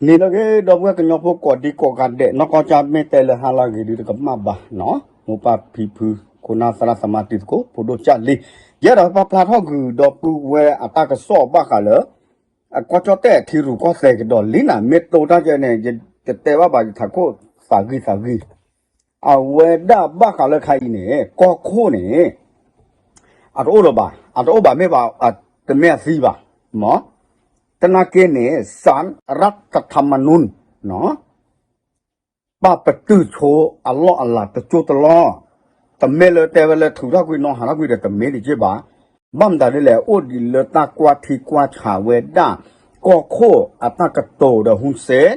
န့ၣ်လၢအဂ့ၤ ဒီပုၢ်ဝဲၢ်ကညီဖိကိးဒံကိးဂၤဒဲး နီၢ်ကီၢ်ကၢ်မ့ၢ်တဲလၢဟါလၢအဂ့ၤဒုတကမၣ်ဘၣ်နီၤ, မိၢ်ပၢ်ဖံဖု ခိၣ်နၢ်သရၣ်သမါတံၤသကိး ဖိဒိၣ်ကၢ်လံ, ယအဲၣ်ဒိးပာ်ဖျါထီၣ်ကွံာ်ဒီပုၢ်ဝဲၢ်အတၢ်ကစီၣ်ဘၣ်ဃးလၢ အကီၢ်ကၠီၣ်တဲၣ်ထံရူၢ်ကီၢ်သဲးကဒီးလံနၤ မ့ၢ်တိၢ်တၢ်ကဲန့ၣ် ယတတဲဘၣ်ဘၣ် ယထးခိၣ်သးဂံၢ်သးဂံၢ် အဝဲဒၣ်ဘၣ်ဃးလၢခါအံၤန့ၣ် ကီၢ်ခိၣ်န့ၣ် အတအိၣ်လၢၤဘၣ်, အတအိၣ်ဘၣ်မ့ၢ်ဘၣ် တမ့ၢ်အသံဘၣ်, မ့ၢ် တနာ်က့န့ၣ် စၣ်ရၢၣ်တထးမနူၣ် ပာ်ပတုာ်ဆိအလီၢ်အလၤတကၠိတလီၢ်, တမ့ၢ်လၢတဲဝဲလၢထုးထီၣ်ကွံာ်နီၤဟးထီၣ်ကွံာ်ဒီးတမ့ၢ်ဒံးက့ဘၣ်, ဘၣ်မတၤဒ်လဲၣ် အိၣ်ဒံးလၢတၢ်ကွၢ်ထံကွၢ်ဆးဝဲဒၣ် ကီၢ်ခိၣ်အတၢ်ကတိၤဒီး Hun Sen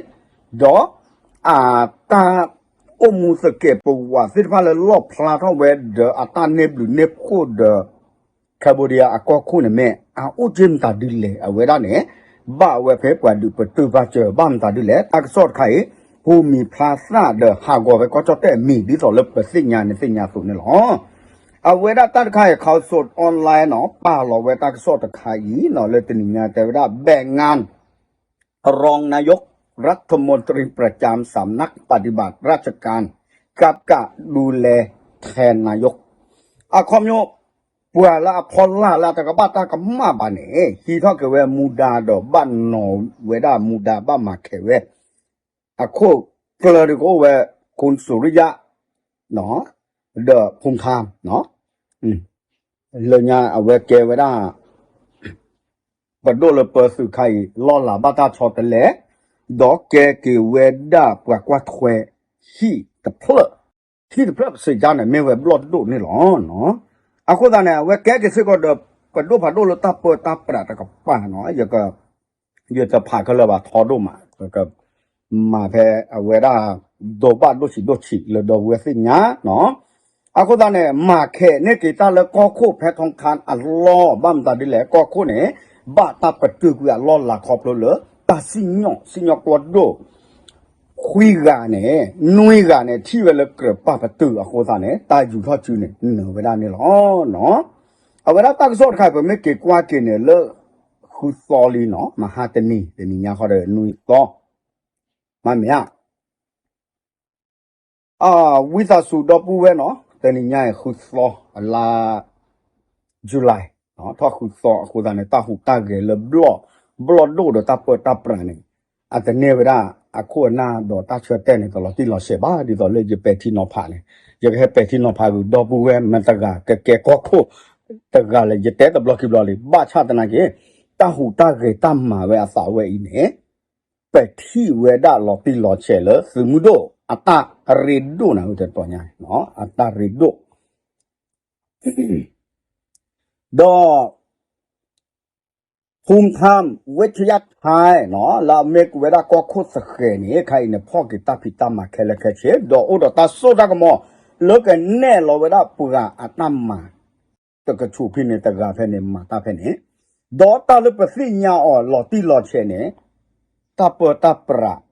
ဒီး အတၢ်အိၣ်မူသကဲးပဝးသ့ၣ်တဖၣ်လၢလီၣ်ဖျါထီၣ်ဝဲဒီးအတၢ်န့ၢ်ဘျုးန့ၢ်ဖှိၣ်ဒီး Cambodia အကီၢ်ခိၣ်န့ၣ်မ့ၢ် အအိၣ်က့မတၤဒ်လဲၣ် အဝဲဒၣ်န့ၣ် ဘၣ်ဝဲဖဲပှၤဒုးပတုာ်ဘၣ်စၢၤ ဘၣ်မတၤဒ်လဲၣ် တၢ်ကစီၣ်တခါအံၤ ဟူးမံၤဖျါသၣ်ဒီးဟးဂီၤဝဲကီၢ်ကၠီၣ်တဲၣ်အမံၤ ဒ်သိးလၢပသ့ၣ်ညါန့ၣ်သ့ၣ်ညါအသိးန့ၣ်လီၤ. အဝဲဒၣ်တၢ်တခါအံၤ Khaosod Online နီၤ ပာ်လီၤဝဲတၢ်ကစီၣ်တခါအံၤနီၤ လၢတနံၤညါတဲဝဲဒၣ် แบ่งงาน รองนายกรัฐมนตรีประจำสำนักปฏิบัติราชการ กำกับดูแลแทนนายก အခီပညီ ပှၤလၢအဖီလာ်လၢအတကဘၣ်တၢ်ကမၣ်ဘၣ်န့ၣ် ဟံးထီၣ်က့ၤဝဲမူဒါဒီးဘၣ်နီၤဝဲဒၣ်မူဒါ ဘၣ်မၤခဲးဝဲ အခိၣ်ကျၢၢ်ဒုးကအိၣ်ဝဲ ခိၣ်စူၤရံယါ ဒီးဖူထါ လၢညါအဝဲကဲဝဲဒၣ် ပဒိၣ်လၢပၢသုးခါအံၤ လီၢ်လၤဘၣ်တၢ်ဆီတလဲ ဒီးကဲက့ၤဝဲဒၣ်ပှၤကွၢ်ထွဲ ဟံၣ်တဖျၢၣ်, ဟံၣ်တဖျၢၣ်ပစံးကါန့ၣ် မ့ၢ်ဝဲဘျီၣ်ဒိၣ်န့ၣ်လီၤ. အဃိသတးန့ၣ် အဝဲကဲက့ၤစ့ၢ်ကီးဒီး ပဒိၣ်ဖးဒိၣ်လၢတၢ်ပၢတၢ်ပြးတကပၤနီၤ ယတဖးခဲလၢာ်ဘၣ်ထီဒိၣ်မး မၤဖဲအဝဲဒၣ် ဒိးဘၣ်ဒိၣ်ဆံးဒိၣ်ဆံးလၢဒီပုၢ်ဝဲၢ်သ့ၣ်ညါနီၤ. အဃိသတးန့ၣ် မၤခဲးန့ၢ်က့ၤတၢ်လၢကီၢ်ခိၣ်ဖဲထီခါအလီၢ် ဘၣ်မတၤဒ်လဲၣ် ကီၢ်ခိၣ်န့ၣ် ဘၣ်တၢ်ပတုာ်ကွံာ်အလီၢ်လၤခီဖျိလၢ တၢ်စံၣ်ညီၣ် စံၣ်ညီၣ်ကွီၢ်ဒိၣ် ခွံဂၤန့ၣ် နွံဂၤန့ၣ် ထံၣ်ဝဲလၢကြၢးပာ်ပတုာ်အဃိသတးန့ၣ် တၢ်ယူၤထီၣ်စုန့ၣ် နၢၤဝဲဒၣ်န့ၣ်လီၤ. အဝဲဒၣ်တၢ်ကစီၣ်တခါအံၤ ပမ့ၢ်က့ၤကွၢ်က့ၤန့ၣ်လၢ ဃုသီလံနီၤ မဟါတနံၤ တနံၤညါဃီဒီးနွံသီ မ့ၢ်မ့ၢ်ဧါ ဝံသးစူၤဒီပုၢ်ဝဲၢ်နီၤ တနံၤညါအံၤ ဃုသီ အလါ July ထီၣ်ဃုသီအဃိသတးန့ၣ် တၢ်ဟူးတၢ်ဂဲၤလၢဘျီၣ်ဒိၣ်ဒီးတၢ်ပၢတၢ်ပြးန့ၣ် အတန့ၢ်ဝဲဒၣ်အခိၣ်အနၢ်ဒီးတၢ်ဆၢတဲာ်န့ၣ် တလီၤတံၢ်လီၤဆဲးဘၣ် ဒ်သိးလၢယပဲာ်ထံနီၤဖးန့ၣ် ယကဟဲပဲာ်ထံနီၤဖးဂုာ်ဒီပုၢ်ဝဲၢ်မတၤတဂၤ ကကဲကီၢ်ခိၣ်တဂၤလၢ ယတဲတဘျီခံဘျီလံ ဘၣ်ဆၣ်သနာ်က့ တၢ်ဟူးတၢ်ဂဲၤတၢ်မၤဝဲအသးဝဲအံၤန့ၣ် ပထံၣ်ဝဲဒၣ်လီၤတံၢ်လီၤဆဲးလၢ သုးမုၢ်ဒိၣ်အတၢ်ရ့ဒိၣ်န့ၣ် တတီၤညါ အတၢ်ရ့ဒိၣ် ဒီး ဖူထၣ် ဝ့ၢ်ချယါထါနီၤ လၢအမ့ၢ်ကွံာ်ဝဲဒၣ်ကီၢ်ခိၣ်သဃဲၤန့ၣ် ခါအံၤန့ၣ် ဖီၣ်က့ၤတၢ်ဖံးတၢ်မၤခဲလၢာ်ခဲဆ့ ဒီးအိၣ်ဒီးတၢ်စိတၢ်ကမီၤ လၢကနဲၣ်လီၤဝဲဒၣ်ပှၤအတၢ်မၤ တကဆူးဖဲန့ၣ် တဂၤဖဲန့ၣ် မၤတၢ်ဖဲန့ၣ် ဒီးတၢ်လၢပသ့ၣ်ညါအီၤလီၤတံၢ်လီၤဆဲးန့ၣ် တၢ်ပၢတၢ်ပြး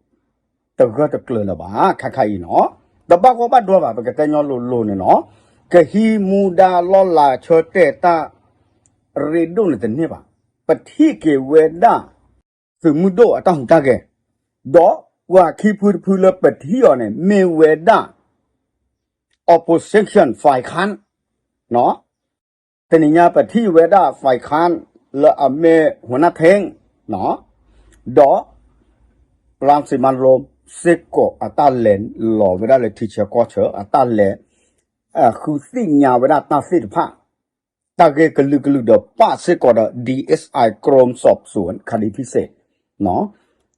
တဂၢၢ်တကျၢၤလၢၤဘၣ် ခါခါအံၤနီၤ တဘၣ်ဂီၢ်ဘၣ်ဒွဲဘၣ် ပကတဲညီလိၤလိၤန့ၣ်နီၤ ကဟံးမူဒါလီၢ်လၤဆၢတဲာ်တၢ် ရ့ဒိၣ်န့ၣ်တန့ၢ်ဘၣ် ပထံၣ်က့ၤဝဲဒၣ် သုးမုၢ်ဒိၣ်အတၢ်ဟူးတၢ်ဂဲၤ ဒီးပှၤခံဖုတဖုလၢပထံၣ်အီၤန့ၣ် မ့ၢ်ဝဲဒၣ် opposition ฝ่ายค้าน တနံၤညါပထံၣ်ဝဲဒၣ် ฝ่ายค้าน လၢအမ့ၢ် หัวหน้าแท้ง ဒီး รังสิมันต์โรม စ့ၢ်ကီးအတၢ်လဲၤလီၤဝဲဒၣ်လၢထံဆၢကီၢ်ဆၢ အတၢ်လဲၤ ဃုသ့ၣ်ညါဝဲဒၣ်တၢ်သ့ၣ်တဖၣ် တၢ်ဂ့ၢ်ကလုာ်ကလုာ်ဒီးပၣ်စ့ၢ်ကီးဒီး DSI กรมสอบสวนคดีพิเศษ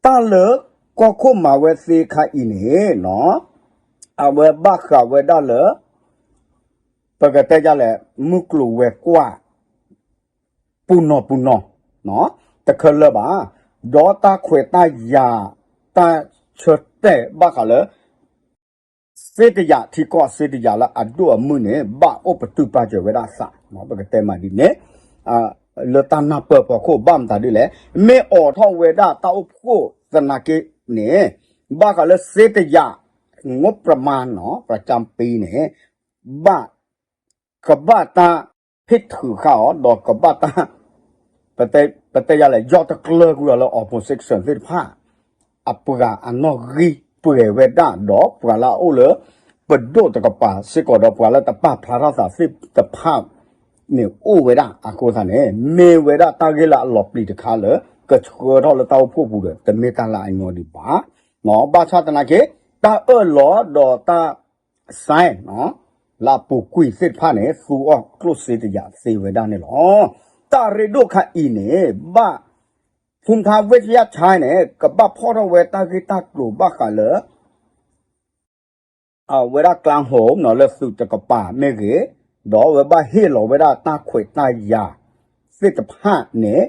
တၢ်လၢကီၢ်ခိၣ်မၤဝဲသ့ခါအံၤန့ၣ် အဝဲဘၣ်ဃးဝဲဒၣ်လၢ ပကတဲဒ်လဲၣ် မုၢ်ကျိၤဝဲၤကွာ် ပူၤနီၤပူၤနီၤ တခဲလၢာ်ဘၣ် ဒီးတၢ်ခွဲးတၢ်ယာ် တၢ်ဆၢတဲာ်ဘၣ်ဃးလၢ စ့တယာ်ထံကီၢ်စ့တယာ်လၢအဒိၣ်အမုၢ်န့ၣ် ဘၣ်အိၣ်ပတုာ်ပာ်စၢၤဝဲဒၣ်အသး ပကတဲမးဒ်န့ၣ် လၢတၢ်နၢ်ပၢၢ်ဖီခိၣ် ဘၣ်မတၤဒ်လဲၣ် မ့ၢ်အိးထီၣ်ဝဲဒၣ်တၢ်အိၣ်ဖှိၣ်သနာ်က့န့ၣ် ဘၣ်ဃးလၢစ့တယာ် งบประมาณ ประจำปีန့ၣ် ဘၣ် ကဘၣ်တၢ်ဟ့ၣ်ထုးဃာ်အီၤ ဒီးကဘၣ်တၢ် ပတဲယၤလဲၣ် ယီၢ်တကျၢၤကွံာ်အီၤလၢ opposition သ့ၣ်တဖၣ် အပှၤအနီၣ်ဂံၢ်ပှဲၤဝဲဒၣ်ဒီး ပှၤလၢအအိၣ်လၢ ပဒိၣ်တကပၤစ့ၢ်ကီးဒီး ပှၤလၢတပာ်ဖျါထီၣ်သးသ့ၣ်တဖၣ်န့ၣ် အိၣ်ဝဲဒၣ်အဃိသတးန့ၣ် မ့ၢ်ဝဲဒၣ်တၢ်ဂ့ၢ်လၢအလီၤပျံၤတခါလၢ ကဆှၢထီၣ်လၢတၢ်အိၣ်ဖှိၣ်ပူၤဒီး တမ့ၢ်တၢ်လၢအညီဒံးဘၣ်. ဘၣ်ဆၣ်သနာ်က့ တၢ်အၢၣ်လီၤဒီးတၢ် sign လၢအပူၤကွံာ်သ့ၣ်တဖၣ်န့ၣ် သူအီၤကျိၣ်စ့တယာ်သ့ဝဲဒၣ်န့ၣ်လီၤ. တၢ်ရ့ဒိၣ်ခါအံၤန့ၣ် ဘၣ် ဖူမထါဝ့ၢ်ဆယၣ်ခၠဲန့ၣ် ကဘၣ်ဖီၣ်ထီၣ်ဝဲတၢ်ဂ့ၢ်တၢ်ကျိၤဘၣ်ဃးလၢ အဝဲဒၣ် ကလါဟိမ် လၢသုးတကပၤမ့ၢ်ဂ့ၤ, ဒီးအဝဲဘၣ်ဟ့ၣ်လီၤဝဲဒၣ်တၢ်ခွဲးတၢ်ယာ်သ့ၣ်တဖၣ်န့ၣ်,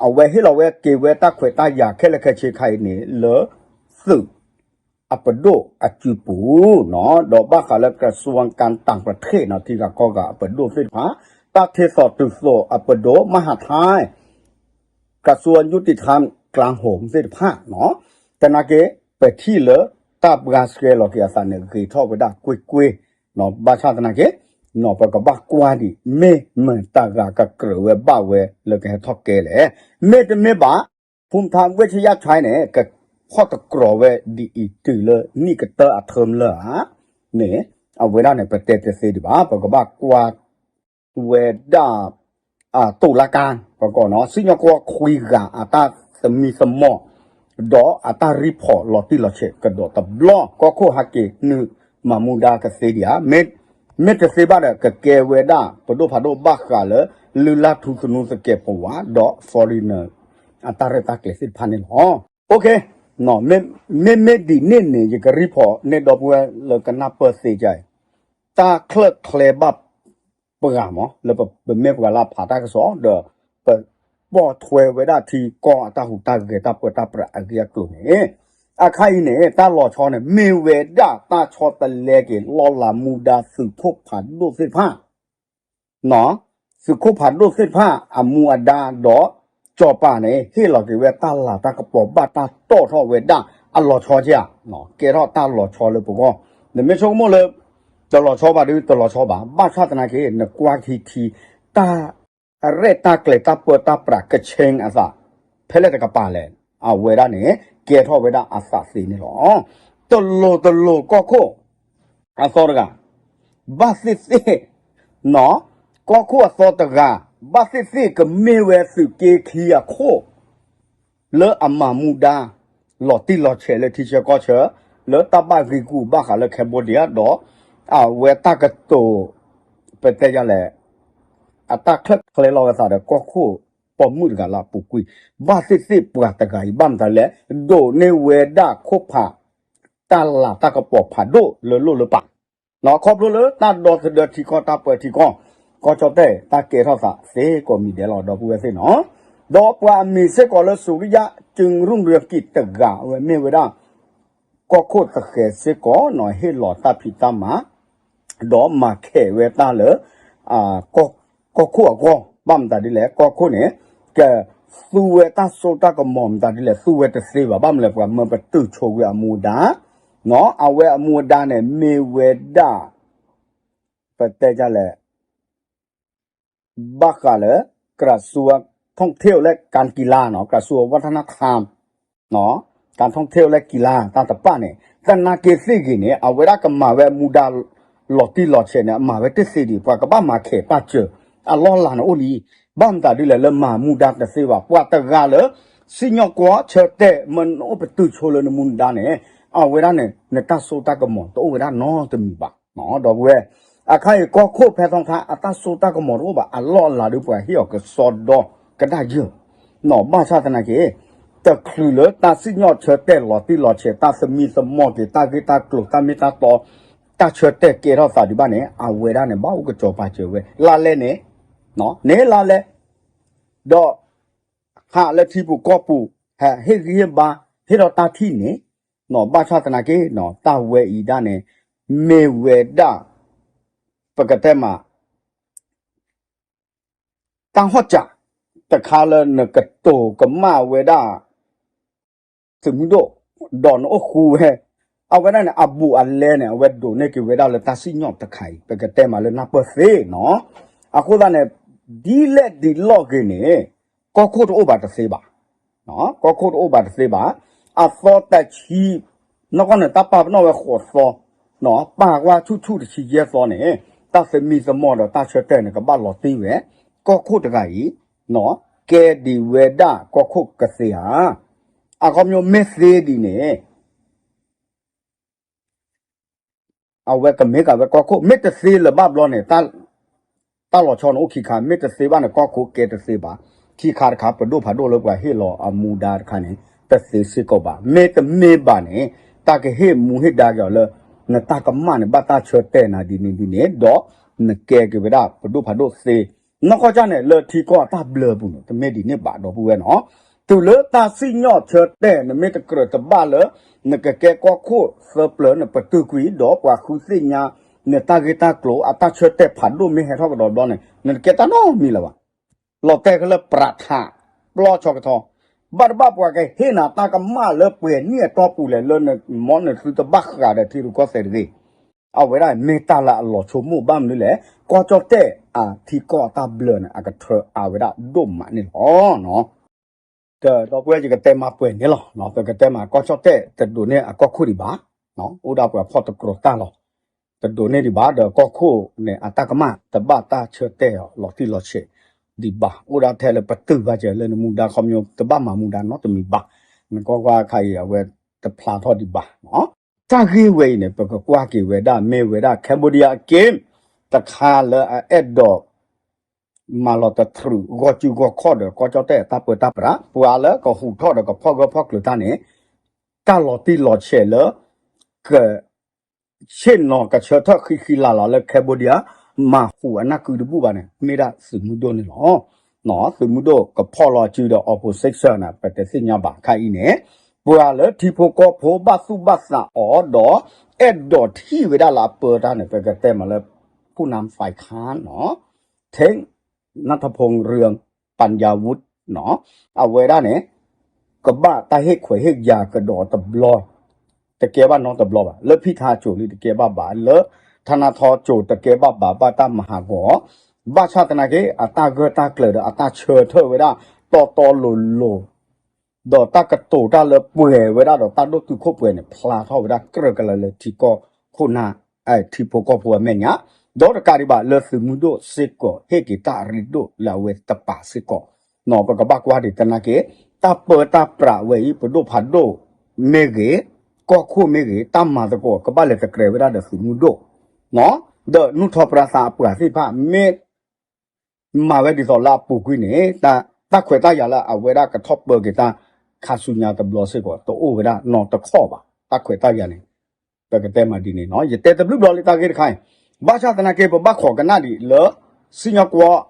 အဝဲဟ့ၣ်လီၤဝဲက့ၤဝဲတၢ်ခွဲးတၢ်ယာ်ခဲလၢာ်ခဲဆ့ခါအံၤန့ၣ် လၢသုးအပဒိၣ်အစုပူၤ, ဒီးဘၣ်ဃးလၢ ကရၢၡူဝ်းကၣ်တၢ်ပထ့ၣ် ထံဂၤကီၢ်ဂၤအပဒိၣ်သ့ၣ်တဖၣ်, တၢ်ထ့သိးတုၤသိးအပဒိၣ် မဟးထၢၣ် ကရၢၡူဝ်းယူတံၣ်ထၢၣ် ကလါဟိမ် သ့ၣ်တဖၣ်, သနာ်က့ ပထံၣ်လၢတၢ်ဘှါဆှဲလီၤက့ၤအသးန့ၣ် ဂ့ၤထီၣ်ဝဲဒၣ်ကွ့ၢ်ကွ့ၢ်, ဘၣ်ဆၣ်သနာ်က့ ပကဘၣ်ကွၢ်ဒံး မ့ၢ်မတၤဂၤကကြၢးဝဲဘၣ်ဝဲလၢကဟဲထီၣ်ကဲလဲၣ်, မ့တမ့ၢ်ဘၣ် ဖူမထါဝ့ၢ်ဆယၣ်ခၠဲန့ၣ် ကဖီၣ်တကြီၤဝဲဒ်အံၤတုၤလၢနံၣ်ကတၢၢ်အ term လၢဧါ န့ၣ်, အဝဲဒၣ်န့ၣ် ပတဲတသ့ဒံးဘၣ်, ပကဘၣ်ကွၢ် ဝဲဒၣ် အတိာ်လၢကါ ပကိးနီၤ စံၣ်ညီၣ်ကွီၢ်ခွံဂၤအတၢ်သမံသမိး ဒီးအတၢ်ရံဖီးလီၤတံၢ်လီၤဆဲးကဒီးတဘျီ ကီၢ်ခိၣ်ဟဲက့ၤနုာ်မၤမူဒါကသ့ဒံးဧါ, မ့ၢ်တသ့ဘၣ်ဒီး ကကဲဝဲဒၣ်ပဒိၣ်ဖးဒိၣ်ဘၣ်ဃးလၢ လုၢ်လၢ်ထူသနူသကဲးပဝး ဒီး foreigner အတၢ်ရဲၣ်တၢ်ကျဲၤသ့ၣ်တဖၣ်န့ၣ်လီၤ. မ့မ့ၢ်ဒ်န့ၣ်န့ၣ် ယကရံဖီးန့ၢ်ဒီပုၢ်ဝဲၢ်လၢကနၢ်ပၢၢ်သ့ကါအံၤ တၢ်ချၢၣ်ချဲဘၣ်ပှၤမး လၢပမ့ၢ်ပှၤလၢအဖးတၢ်ကစီၣ် ဒီးပပိာ်ထွဲဝဲဒၣ်ထံကီၢ်အတၢ်ဟူးတၢ်ဂဲၤ တၢ်ပၢတၢ်ပြးအဂ့ၢ်အကျိၤန့ၣ်, အခါအံၤန့ၣ် တၢ်လီၤဆီန့ၣ် မ့ၢ်ဝဲဒၣ်တၢ်ဆီတလဲက့ၤလီၢ်လၤမူဒါသုးခိၣ်ဖးဒိၣ်သ့ၣ်တဖၣ် သုးခိၣ်ဖးဒိၣ်သ့ၣ်တဖၣ်အမူအဒါဒီး စီၤပၤန့ၣ် ဟ့ၣ်လီၤက့ၤဝဲတၢ်လၤတၢ်ကပီၤဘၣ်တၢ်တီၣ်ထီၣ်ဝဲဒၣ်အလီၤဆီက့ဧါ, ကဲထီၣ်တၢ်လီၤဆီလၢပဂီၢ်, နမ့ၢ်ဆိကမိၣ်လၢ တလီၤဆီဘၣ်ဒီးတလီၤဆီဘၣ်, ဘၣ်ဆၣ်သနာ်က့ နကွၢ်ထံထံ တၢ်ရဲၣ်တၢ်ကျဲၤတၢ်ပၢတၢ်ပြးကဆ့အသး ဖဲလဲၣ်တကပၤလဲၣ်, အဝဲဒၣ်န့ၣ် ကဲထီၣ်ဝဲဒၣ်အသးသ့န့ၣ်လီၤ. တလိၤတလိၤကီၢ်ခိၣ် အသီတဂၤ ဘၣ်သ့ၣ်သ့ၣ် ကီၢ်ခိၣ်အသီတဂၤ ဘၣ်သ့ၣ်သ့ၣ်ကမ့ၢ်ဝဲသုးက့ခံအခိၣ် လၢအမၤမူဒါ လီၤတံၢ်လီၤဆဲးလၢထံဆၢကီၢ်ဆၢ လၢတၢ်ဘၣ်ဂ့ၢ်ဂူာ်ဘၣ်ဃးလၢ Cambodia ဒီး အဝဲတၢ်ကတိၤ ပတဲယၤလဲၣ် အတၢ်ချၢၣ်ချဲလီၤဝဲသးဒီးကီၢ်ခိၣ်ပိာ်မုၣ်တဂၤလၢအပူၤကွံာ် ဘၣ်သ့ၣ်သ့ၣ်ပှၤတဂၤအံၤ ဘၣ်မတၤလဲၣ် ဒိးန့ၢ်ဝဲဒၣ်ခိၣ်ဖး တၢ်လၤတၢ်ကပီၤဖးဒိၣ်လၢလိၣ်လၢပာ် ခီဖျိလၢတၢ်ဒီသဒၢထံကီၢ်တၢ်ပၢထံကီၢ် ကီၢ်ကၠီၣ်တဲၣ်တၢ်ကဲထီၣ်သးသ့ကိးမံၤဒဲးလီၤ ဒီပုၢ်ဝဲၢ်သ့ၣ်နီၤ, ဒီးပှၤအမံၤစ့ၢ်ကီးလၢ စူၤရံယါ ကၠိၣ်ရူၣ်ရၢကံၣ် တဂၤ အဝဲမ့ၢ်ဝဲဒၣ် ကီၢ်ခိၣ်သဃဲးစ့ၢ်ကီးနီၤ ဟ့ၣ်လီၤတၢ်ဖံးတၢ်မၤ ဒီးမၤခဲးဝဲတၢ်လၢ ကီၢ်ခိၣ်အဂီၢ် ဘၣ်မတၤဒ်လဲၣ် ကီၢ်ခိၣ်န့ၣ် ကသူဝဲတၢ်စိတၢ်ကမီၤမတၤဒ်လဲၣ် သူဝဲတသ့ဘၣ် ဘၣ်မနုၤလဲၣ် ပှၤမၢပတုာ်ဆိဝဲအမူအဒါ အဝဲအမူအဒါန့ၣ် မ့ၢ်ဝဲဒၣ် ပတဲဒ်လဲၣ် ဘၣ်ဃးလၢ ကရၢၡူဝ်း ท่องเที่ยว လၢ การกีฬา နီၤ กระทรวงวัฒนธรรม การท่องเที่ยว လၢ กีฬา တၢ်တပၣ်န့ၣ် သနာ်က့သ့ၣ်ဂ့ၤန့ၣ် အဝဲဒၣ်ကမၤဝဲအမူဒါ လီၤတံၢ်လီၤဆဲးန့ၣ် အမၤဝဲတသ့ဒံး ပှၤကဘၣ်မၤခဲးပာ်စၢၤ အလီၢ်လၤန့ၣ်အိၣ်လံ ဘၣ်မတၤဒ်လဲၣ်လၢမၤမူဒါတသ့ဘၣ် ပှၤတဂၤလၢ စံၣ်ညီၣ်ကွီၢ်ဆၢတဲာ် မၢနအိၣ်ပတုာ်ဆိလၢနမူဒါန့ၣ် အဝဲဒၣ်န့ၣ် နတၢ်စိတၢ်ကမီၤတအိၣ်ဝဲဒၣ်နီတမံၤဘၣ် ဒီပုၢ်ဝဲၢ် အခါအံၤကီၢ်ခိၣ်ဖဲထီထါ အတၢ်စိတၢ်ကမီၤတအိၣ်ဘၣ် အလီၢ်အလၤဒီးပှၤဟ့ၣ်အီၤကစီဒီကဒၣ်ယၢၢ် နီၤ ဘၣ်ဆၣ်သနာ်က့ တချုးလၢတၢ်စံၣ်ညီၣ်ဆၢတဲာ်လီၤတံၢ်လီၤဆဲး တၢ်သမံသမိးက့ၤ တၢ်ဂ့ၢ်တၢ်ကျိၤ တၢ်မ့ၢ်တၢ်တီ တၢ်ဆၢတဲာ်ကဲထီၣ်သးဒံးဘၣ်န့ၣ် အဝဲဒၣ်န့ၣ် ဘၣ်အိၣ်ကစီၤပၤစၢၤဝဲ လါလဲန့ၣ် န့ၣ်လါလဲ ဒီး ဟးလၢထံပူၤကီၢ်ပူၤ ဟဲဟ့ၣ်ဂံၢ်ဟ့ၣ်ဘါ ဟ့ၣ်ဒီးတၢ်ထံၣ်န့ၣ် နီၤ ဘၣ်ဆၣ်သနာ်က့ နီၤ တၢ်ဝဲအံၤဒၣ်န့ၣ် မ့ၢ်ဝဲဒၣ် ပကတဲမး တၢ်ဟီၣ်စး တခါလၢနကတိၤကမၣ်ဝဲဒၣ် သုးမုၢ်ဒိၣ် ဒီးနအိၣ်ဃူဝဲ အဝဲဒၣ်န့ၣ် အဘူးအလဲန့ၣ် အဝဲဒိးန့ၢ်က့ၤဝဲဒၣ်လၢတၢ်စံၣ်ညီၣ်တခါအံၤ ပကတဲမးလၢနၢ်ပၢၢ်သ့နီၤ အဃိသတးန့ၣ် ဒ်လဲၣ်ဒ်လဲၣ်ဂ့ၤန့ၣ် ကီၢ်ခိၣ်တအိၣ်ဘၣ်တသ့ဘၣ် ကီၢ်ခိၣ်တအိၣ်ဘၣ်တသ့ဘၣ် အသီတဆံ, နီၢ်ကီၢ်န့ၣ် တၢ်ပာ်ပနီၣ်ဝဲဃိးသီ, ပာ်ကွၢ်ဆူၣ်ဆူၣ်တဆံယဲၢ်သီန့ၣ် တၢ်သမံသမိးဒီးတၢ်ဆၢတဲာ်န့ၣ် ကဘၣ်လီၤတံၢ်ဝဲ ကီၢ်ခိၣ်တဂၤအံၤ ကဲဒံးဝဲဒၣ်ကီၢ်ခိၣ်ကသ့ဧါ. အခီပညီမ့ၢ်သ့ဒ်န့ၣ် အဝဲကမ့ၢ်ကးဝဲကီၢ်ခိၣ် မ့ၢ်တသ့လၢၤဘၣ်ဘျီန့ၣ် တၢ်လီၤဆီန့ၣ်အိၣ်ခံခါ, မ့ၢ်တသ့ဘၣ်န့ၣ် ကီၢ်ခိၣ်ကဲတသ့ဘၣ်. ခံခါတခါ ပဒိၣ်ဖးဒိၣ်လၢပှၤဟ့ၣ်လီၤအမူဒါတခါန့ၣ် တသ့စ့ၢ်ကီးဘၣ်. မ့ၢ်တမ့ၢ်ဘၣ်န့ၣ် တၢ်ကဟ့ၣ်မူဟ့ၣ်ဒါက့ၤအီၤလၢ နတၢ်ကမၣ်န့ၣ် ဘၣ်တၢ်ဆၢတဲာ်နၤဒ်န့ၣ်ဒ်န့ၣ် ဒီးနကဲက့ၤဝဲဒၣ်ပဒိၣ်ဖးဒိၣ်သ့ နီၢ်ကီၢ်ကၢ်န့ၣ် လၢထံကီၢ်အတၢ်ဘျၢပူၤန့ၣ် တမ့ၢ်ဒ်န့ၣ်ဘၣ်ဒီပုၢ်ဝဲၢ်နီၤ. တုၤလၢတၢ်စံၣ်ညီၣ်ဆၢတဲာ် နမ့ၢ်တကြၢးတဘၣ်လၢ နကကဲကီၢ်ခိၣ်သၢပျၢၤန့ၣ် ပတုာ်ကွံာ် ဒီးပှၤဃုသ့ၣ်ညါ နတၢ်ဂ့ၢ်တၢ်ကျိၤ အတၢ်ဆၢတဲာ်ဖးဒိၣ်မ့ၢ်ဟဲထီၣ်ကဒီးဘျီန့ၣ် နတကဲတၢ်နီတမံၤလၢၤဘၣ်. လီၤတဲာ်ခဲလၢာ်ပြးထး ပျီဆီကထီ ဘၣ်တဘၣ်ပှၤကဟ့ၣ်နၤတၢ်ကမၣ်လၢပှဲၤနံၣ်အတီၢ်ပူၤလဲၣ် လၢနမ့ၢ်နသုတဘၣ်ဃးဒီးထံရူၢ်ကီၢ်သဲးတဂ့ၤ. အဝဲဒၣ်မ့ၢ်တၢ်လၢအလီၤဆိကမိၣ်ဘၣ်မနုၤလဲၣ် ကီၢ်ကၠီၣ်တဲၣ်အထံကီၢ်အတၢ်ဘျၢန့ၣ် အကထြၢးအါဝဲဒၣ်ဒိၣ်မးန့ၣ်လီၤ. ဒီပုၢ်ဝဲၢ်ယကတဲမးပှဲၤန့ၣ်လီၤ. ပကတဲမးကီၢ်ကၠီၣ်တဲၣ်တဒိးန့ၢ်အကီၢ်ခိၣ်ဒံးဘၣ်, အိၣ်ဒၣ်ပှၤဖီၣ်တကြၢးတၢ်လီၤ. တဒိးန့ၢ်ဒံးဘၣ် ဒီးကီၢ်ခိၣ်န့ၣ် အတၢ်ကမၣ်တဘၣ်တၢ်ဆၢတဲာ်အီၤလီၤတံၢ်လီၤဆဲးဒံးဘၣ်. အိၣ်ဒၣ်ထဲလၢပတုာ်ဘၣ်စၢၤလၢနမူဒါခီပညီ တဘၣ်မၤမူဒါနီတမံၤဘၣ်. နကွၢ်ကွၢ်ခါအံၤ အဝဲတဖျါထီၣ်ဒံးဘၣ် တၢ်ဂ့ၢ်ဝဲအံၤန့ၣ် ပကကွၢ်က့ၤဝဲဒၣ် မ့ၢ်ဝဲဒၣ် Cambodia အက့ တခါလၢအအဲၣ်ဒိး မၤလီၤတထြုးဂီၢ်စုဂီၢ်ခီၣ်ဒီးကီၢ်ကၠီၣ်တဲၣ်အတၢ်ပၢတၢ်ပြး ပှၤလၢကဟူးထီၣ်ဒီးကဖီၣ်ဂၢၢ်ဖီၣ်ကျၢၤတၢ်န့ၣ် တၢ်လီၤတံၢ်လီၤဆဲးလၢ က ဆ့ၣ်နီၤကဆၢထၢၣ်ဃံဃံလၤလၤလၢ Cambodia မၤဟူးအနၢ်ကုတဘူၣ်ဘၣ်န့ၣ် မ့ၢ်ဒၣ်သုးမုၢ်ဒိၣ်န့ၣ်လီၤ. သုးမုၢ်ဒိၣ်ကဖီၣ်လီၤစုဒီး opposition န့ၣ် ပတသ့ၣ်ညါဘၣ်ခါအံၤန့ၣ် ပှၤလၢထံဖိကီၢ်ဖိဘၣ်သူၣ်ဘၣ်သးအီၤဒီး အဲၣ်ဒိးထံၣ်ဝဲဒၣ်လၢအပၢတၢ်န့ၣ် ပကတဲမးလၢ ผู้นำฝ่ายค้านနီၤ Theng Nattapong Ruang Panyavut နီၤ အဝဲဒၣ်န့ၣ် ကဘၣ်တၢ်ဟ့ၣ်ခွဲးဟ့ၣ်ယာ်ကဒီးတဘျီ တကဲဘၣ်နီတဘျီဘၣ်. လၢဖံထါစိၤလံတကဲဘၣ်ဘၣ် လၢ ထနထီစိၤတကဲဘၣ်ဘၣ် ဘၣ်တၢ်မၤဟးဂီၤ ဘၣ်ဆၣ်သနာ်က့ အတၢ်ဂၢၢ်တၢ်ကျၢၤဒီးအတၢ်ဆၢထၢၣ်ဝဲဒၣ် တီတီလိၤလိၤ ဒီးတၢ်ကတိၤတၢ်လၢပှဲၤဝဲဒၣ်ဒီးတၢ်ဒိၣ်တုာ်ခိၣ်ပှဲၤန့ၣ် ဖျါထီၣ်ဝဲဒၣ်ကြၢးကလၢာ်လၢထံကီၢ်ခိၣ်နၢ် ထံဖိကီၢ်ဖိအမဲာ်ညါ ဒီးတကးဒံးဘၣ်လၢသုးမုၢ်ဒိၣ်စ့ၢ်ကီး ဟ့ၣ်က့ၤတၢ်ရ့ဒိၣ်လၢအဝဲတပာ်စ့ၢ်ကီး ပကဘၣ်ကွၢ်ဒံးသနာ်က့ တၢ်ပၢတၢ်ပြးဝဲအံၤ ပဒိၣ်ဖးဒိၣ်မ့ၢ်ဂ့ၤ ကီၢ်ခိၣ်မ့ၢ်ဂ့ၤ တၢ်မၤသကိးကဘၣ်လဲၤတကြဲးဝဲဒၣ်ဒီးသုးမုၢ်ဒိၣ် ဒီးနူၢ်ထီၣ်ပြၢသးအပှၤသ့ၣ်တဖၣ် မ့ၢ် မၤဝဲဒ်သိးလၢအပူၤကွံာ်န့ၣ် တၢ်ခွဲးတၢ်ယာ်လၢအဝဲဒၣ်ကထီၣ်ပၢက့ၤတၢ်ခါဆူညါတဘျီစ့ၢ်ကီး တအိၣ်ဝဲဒၣ်နီတခီၣ်ဘၣ်. တၢ်ခွဲးတၢ်ယာ်န့ၣ် ပကတဲမးဒ်န့ၣ်နီၤ ယတဲတဘျုးဘျီလံတၢ်ဂ့ၢ်တခါအံၤ ဘၣ်ဆၣ်သနာ်က့ ပဘၣ်ခိးကနၣ်ဒံးလၢ စံၣ်ညီၣ်ကွီၢ်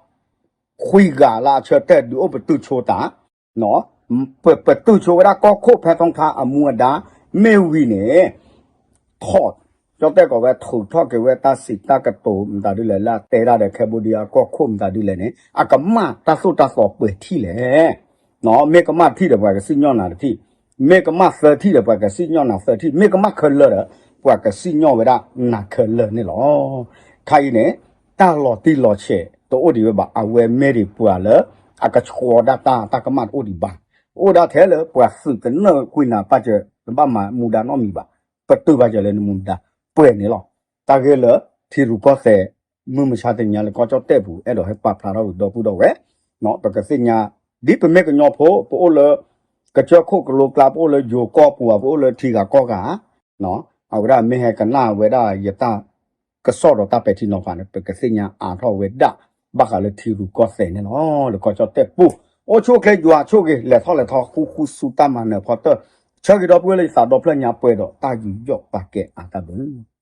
ခွံဂၤလၢအဆၢတဲာ်ဒုးအိၣ်ပတုာ်ဆိတၢ် ပတုာ်ဆိဝဲဒၣ်ကီၢ်ခိၣ်ဖဲထီထါအမူအဒါ မ့ၢ်ဝံၤန့ၣ် ထီၣ် ကၠီၣ်တဲၣ်ကီးဝဲထုးထီၣ်က့ၤဝဲတၢ်စံးတၢ်ကတိၤမတၤဒ်လဲၣ် လၢအတဲဒၣ်ဒီး Cambodia ကီၢ်ခိၣ်မတၤဒ်လဲၣ်န့ၣ် အကမၣ်တၢ်သိၣ်တၢ်သီပှဲၤထံၣ်လဲၣ် မ့ၢ်ကမၣ်ထံၣ်ဒီးပှၤကစံၣ်ညီၣ်နၤတထံၣ်, မ့ၢ်ကမၣ်သၢထံၣ်ဒီးပှၤကစံၣ်ညီၣ်နၤသၢထံၣ်, မ့ၢ်ကမၣ်ခဲလၢာ်ဒီး ပှၤကစံၣ်ညီၣ်ဝဲဒၣ်နၤခဲလၢာ်န့ၣ်လီၤ. ခါအံၤန့ၣ် တၢ်လီၤတံၢ်လီၤဆဲးတအိၣ်ဒံးဝဲဘၣ်, အဝဲမ့ၢ်ဒံးပှၤလၢ အကဆှီဒၣ်တၢ် တၢ်ကမၣ်တအိၣ်ဒံးဘၣ်, အိၣ်ဒၣ်ထဲလၢပှၤသုးကနၢၣ်ကွံနၤပာ်စၢၤ တဘၣ်မၤမူဒါနီတမံၤဘၣ်, ပတုာ်ဘၣ်စၢၤလၢနမူဒါပှဲၤန့ၣ်လီၤ. တၢ်ဂ့ၢ်လၢထံရူၢ်ကီၢ်သဲး မုၢ်မဆါတနံၤညါလၢကီၢ်ကၠီၣ်တဲၣ်ပူၤ အဲၣ်ဒိးဟဲပာ်ဖျါထီၣ်ဝံၤဒီပုၢ်ဒီဝဲၢ်, ပကသ့ၣ်ညါ ဒ်ပမ့ၢ်ကညီဖိ ပအိၣ်လၢ ကစၢၢ်ခိၣ်ကလိကျါ ပအိၣ်လၢယိၤကီၢ်ပူၤ ပအိၣ်လၢထံဂၤကီၢ်ဂၤ, အဝဲဒၣ်မ့ၢ်ဟဲကနၣ်ဝဲဒၣ်ယတၢ်ကစီၣ်ဒီးတၢ်ပဲာ်ထံနီၤဖးန့ၣ် ပကသ့ၣ်ညါအါထီၣ်ဝဲဒၣ် ဘၣ်ဃးလၢထံရူၢ်ကီၢ်သဲးန့ၣ်လီၤ. လၢကီၢ်ကၠီၣ်တဲၣ်ပူၤ အိၣ်ဆူၣ်အိၣ်ချ့ယွၤဆိၣ်ဂ့ၤ လဲၤထီၣ်လဲၤထီ ဃူဃူဆူတၢ်မၤနၢၤဖီတၢၢ်, ဆၢဂ့ၤဒီပုၢ်ဝဲၢ်လၢယသးဒီဖျၢၣ်ညါပှဲၤဒီးတၢ်ယူးယီၣ်ပာ်ကဲအါတၢ်ဘျုး